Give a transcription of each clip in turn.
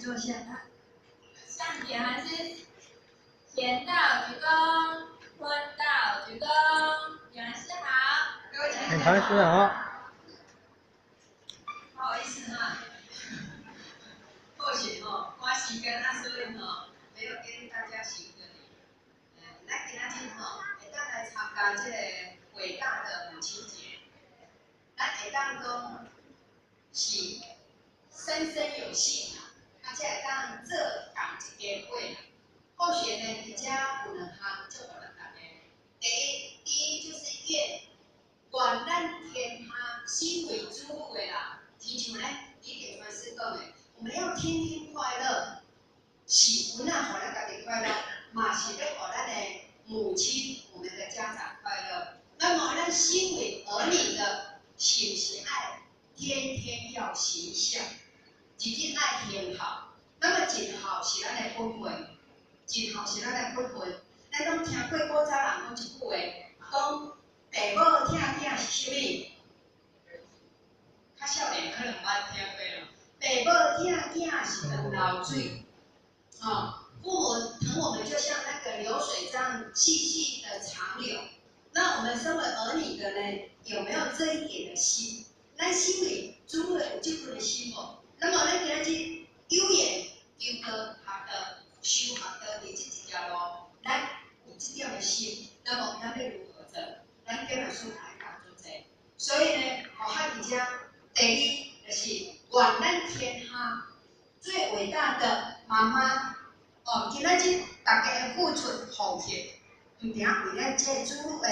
坐下。向点传师前道鞠躬，坤道鞠躬，点传师好。各位点传师好。不好意思哈，或许吼，赶时间啊，所以吼，没有跟大家行个礼。咱今仔日吼，会当来参加这个伟大的母亲节，咱会当讲是三生有幸啊，啊，才会当做仝一家伙。后学呢，伫遮有两项祝福咱大家。第一就是愿咱天下身为子女的啦，亲像咱李典传师讲的，我们要天天快乐，是有哪予咱家己快乐，嘛是欲予咱的母亲、我们的家长快乐。那么咱身为儿女的，是毋是爱天天要行孝，日日爱行孝？那么尽孝是咱的本分，尽孝是咱的本分。咱拢听过古早人讲一句话，讲爸母疼囝是啥物？较少年可能捌听过咯。爸母疼囝是长流水，哦，父母疼我们就像那个流水这样细细的长流。那我们身为儿女的呢，有没有这一点的心？咱身为子女有这份的心无？那么咱今仔日有缘求道学道修学道伫这一条路，咱有这点的心，那么咱欲如何做？咱叫老师来教做者。所以呢，我喺伫遮，第二就是愿咱天下最伟大的妈妈，哦，今仔日大家的付出奉献，毋定为咱这个子女的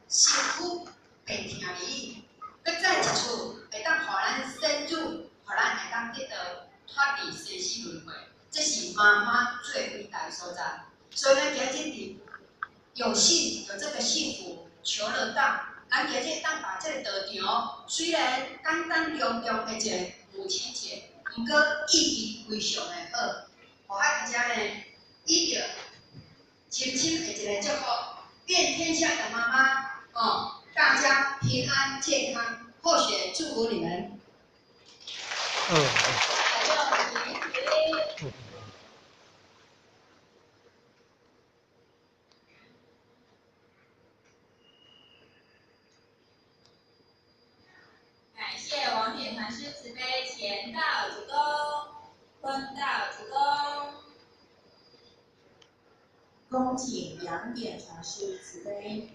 身躯病痛而已，阁再一次会当予咱生子，予咱会当得到脱离生死轮回，这是妈妈最伟大的所在。所以咱今日伫有幸有这个幸福，求得道，咱今日当把这个道场，虽然简单隆重的一个母亲节，毋过意义非常的好。我喺伫遮呢，以著深深的一个祝福，愿天下的妈妈哦，大家平安健康，后学祝福你们。感谢王典传师慈悲前道鞠躬，坤道鞠躬。恭请杨典传师慈悲。